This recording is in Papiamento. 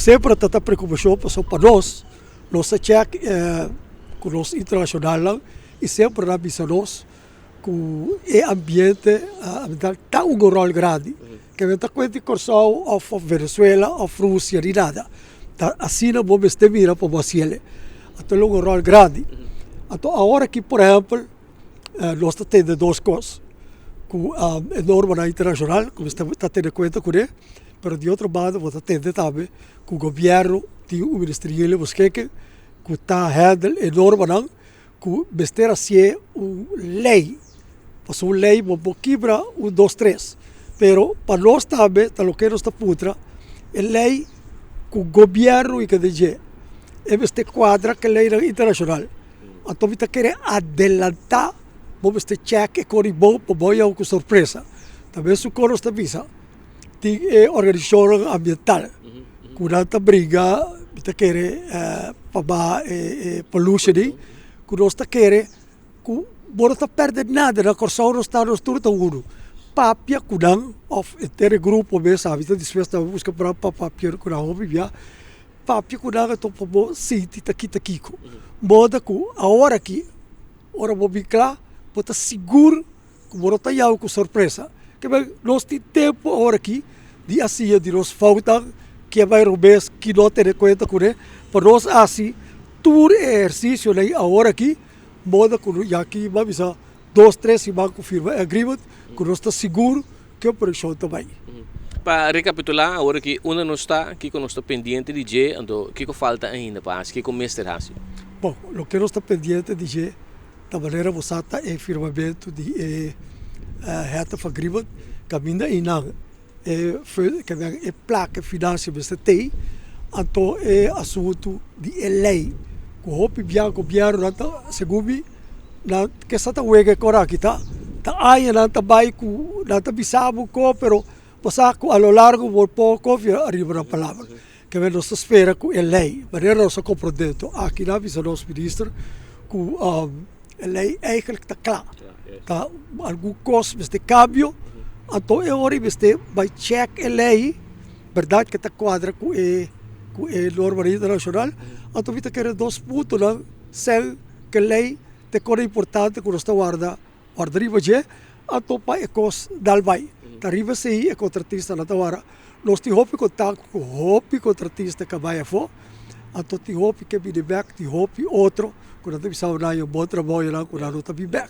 Semper ta ta preokupashon pasobra pa nos, nos ta chèk ku nos internashonalnan i semper nan a bisa nos ku e ambiente ambiental ta un ròl grandi. Ke men ta kuenta di Kòrsou òf Venezuela òf Rusia ni nada. Ta asina bo mester mira pa bo hasiel. Anto lo un ròl grandi. Anto awor aki por ehèmpel nos ta tende dos kos, ku e normanan internashonal ku mester ta tene kuenta kuné, pero di otro banda bo ta tende tambe ku gobièrnu tin un ministerio beskikber ku ta handle e normanan ku mester hasié un lei, pasobra un lei bo por kibra un dos tres, pero pa nos tambe ta loke nos ta puntra e lei ku gobièrnu i ke den dje e mester kuadra ku e leinan internashonal, anto mi ta kere adelantá bo mester chèk e kos di bon pa bo yega ku sorpresa, ta mesun kos nos ta bisa. Tin e organisashonnan ambiental ku nan ta bringa mi ta kere pa baha e polushon ei ku nos ta kere ku bo no ta pèrdè nada na Kòrsou nos ta nos tur ta unu papia ku nan òf henter e grupo mes ami ta dispuesto a buska pa papia ku nan hopi bia papia ku nan anto pa bo sinti ta kita kiko moda ku awor aki ora bo bin kla bo ta sigur. Ku bo no ta yaw ku sorpresa. Ke men nos tin tempu awor aki di a siña di nos foutnan, ke bai robes, ki no tene kuenta kuné, pa nos hasi tur e ehersisionan awor aki, moda ku ya ki bo a bisa dos tres siman ku firma e agreement, ku nos ta sigur ku e operashon ta bai. Pa rekapitulá, awor aki unda nos ta, kiko nos ta pendiente di dje, anto kiko falta ainda pa hasi, kiko mester hasi? Bon, loke nos ta pendiente di dje Ta manera bo sa ta e firmamentu di e Head of Agreement kaminda einan e e plaka e financia mester tei anto e asuntu di e ley ku hopi bia gobiernonan ta segun mi nan kesa ta wega e kor aki ta ta añanan ta bai ku nan ta bisa bo ko pero bo sa ku a lo largo bo por konfia ariba nan palabra. Kende nos ta spera ku e lei, manera nos a komprondé to aki nan a bisa nos minister ku e lei eigenlijk ta kla, ta algun kos mester kambio, anto e ora mester bai chèk e lei bèrdat ke ta kuadra ku e ku e norma internashonal, anto mi ta kere dos puntonan sèl ku e lei ta e kos importante ku nos ta warda. Warda riba dje, a topa e kos dal bai. Ta riba esei e kontratistanan ta wara. Nos tin hopi kontakto ku hopi kontratista ku a bai afó, anto tin hopi ke bini bèk, tin hopi otro ku nan ta bisa nan yo bon trabou, nan ku nan no ta bin bèk.